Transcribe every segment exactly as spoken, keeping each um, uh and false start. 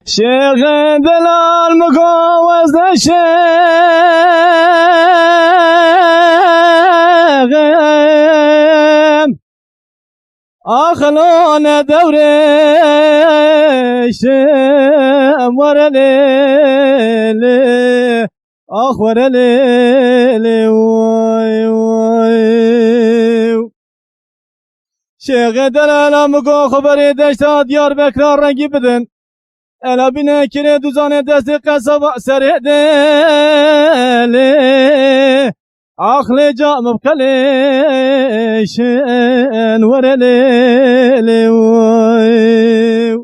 Şêxê delal min got ez ne şêxim. Ax lo ne dewrêşim were lê lê. Ax were lê lê way way. Şêxê delala min got xwe berê deşta Diyarbekira rengî bidin. Ela bîne kirê duzanê destê qesaba serê delê. Axlê ca min qelêşin were lê lê way.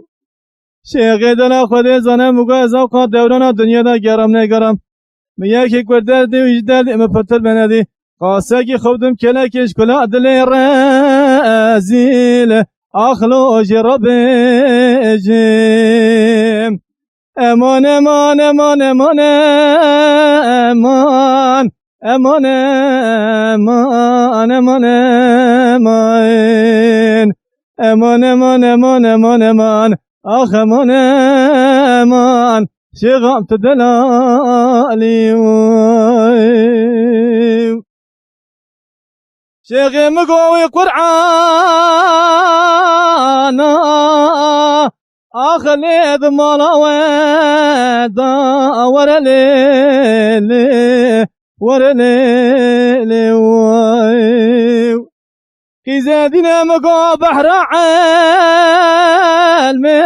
Şêxê dela Xwedê zane min got ez ewqa dewrana dinyê de geram negeram. Min yekê ku derdê û ji derdê min pirtir benedî. Qasekî xewdim kelekê ji kula dilê rezîl. Axlo jê re bêjim. Eman, eman, eman, eman, eman. Eman, eman, eman, eman, eman. Eman, eman, eman, eman, eman. Ax eman, eman. Şêxam tu delalî way. Şêxê min got wî Qur'ana. Ax lê di mala we da were lê lê. Were lê lê way. Qîzedîne min got behra elmê.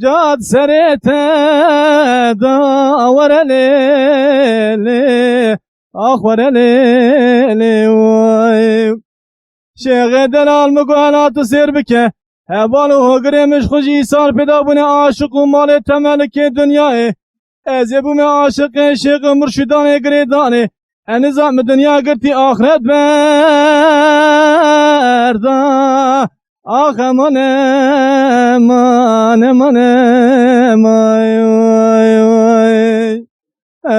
Cad serê te da were lê lê. Ax were lê lê way. Şêxê delal min got hela tu sêr bike. Heval û hogirê min ji xwe jî îsal pêda bûne aşiq û malê temelikê dinyayê. Ez ê bûme aşiqê şêx û murşidanê girêdanê. Eniza min dinya girtî axret berda. Ax eman, eman, eman, eman, way, way, way.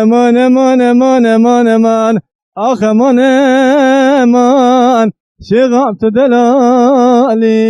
Eman, eman, eman, eman, eman. Ax eman, eman. Şêxam tu delalî.